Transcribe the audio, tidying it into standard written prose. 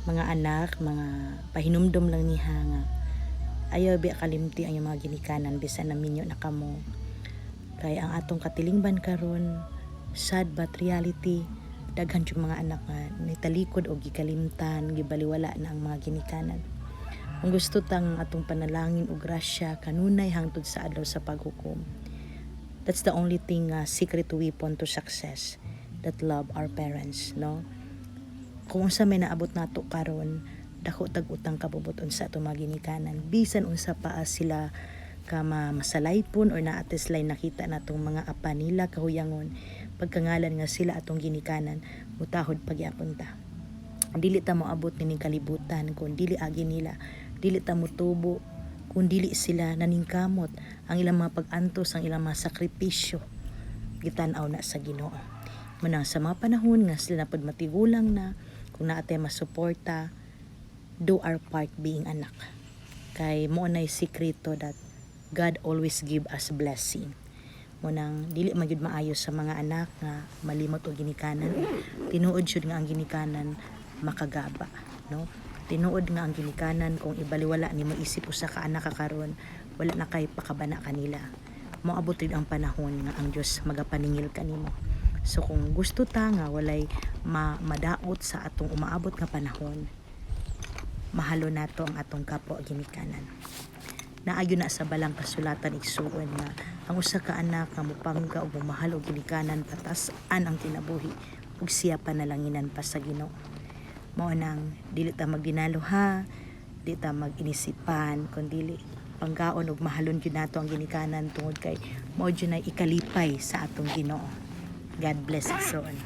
Mga anak, mga pahinumdom lang niha nga ayaw biya kalimti ang inyong mga ginikanan bisan na minyo na kamo. Kay ang atong katilingban karon, sad but reality, daghan jud mga anak nga nitalikod og gikalimtan, gibaliwala na ang mga ginikanan. Kung gusto tang atong panalangin og grasya kanunay hangtod sa adlaw sa paghukom. That's the only thing nga secret weapon to success, that love our parents, no? Kung unsa may naabot nato karon, dako tag utang kabubut-on sa atong mga ginikanan. Bisan unsa pa sila ka masalaypon or naa sila'y nakita natong mga apa nila kahuyangon, pagkangalan nga sila atong ginikanan, mutahod pagyapon ta. Dili ta moabot nining kalibutan kung dili agi nila. Dili ta motubo kung dili sila naningkamot. Ang ilang mga pag-antos, ang ilang mga sakripisyo, gitan-aw na sa Ginoo. Manang sa mga panahon nga sila na pod matigulang na, kung naa tay masuporta, do our part being anak. Kay mao nay sikreto that God always give us blessing. Mao nang dili man gyud maayo sa mga anak nga malimot og ginikanan. Tinuod jud nga ang ginikanan makagaba, no? Tinuod nga ang ginikanan, kung ibaliwala nimo isip usa ka anak ka karon, wala na kay pakabana kanila. Moabot rin ang panahon nga ang Dios magapaningil kanimo. So kung gusto ta nga walay madaot sa atong umaabot nga panahon, mahalo nato ang atong kapwa ginikanan. Naayon na sa balang kasulatan, igsuon, nga ang usa ka anak nga mupangga og momahal og ginikanan, patas-an ang kinabuhi ug siya panalanginan pa sa Ginoo. Mao nang dili ta magdinalo ha, di ta mag-inisipan, kun dili panggaon og mahalon gyud nato ang ginikanan tungod kay mao jud nay ikalipay sa atong Ginoo. God bless, igsoon.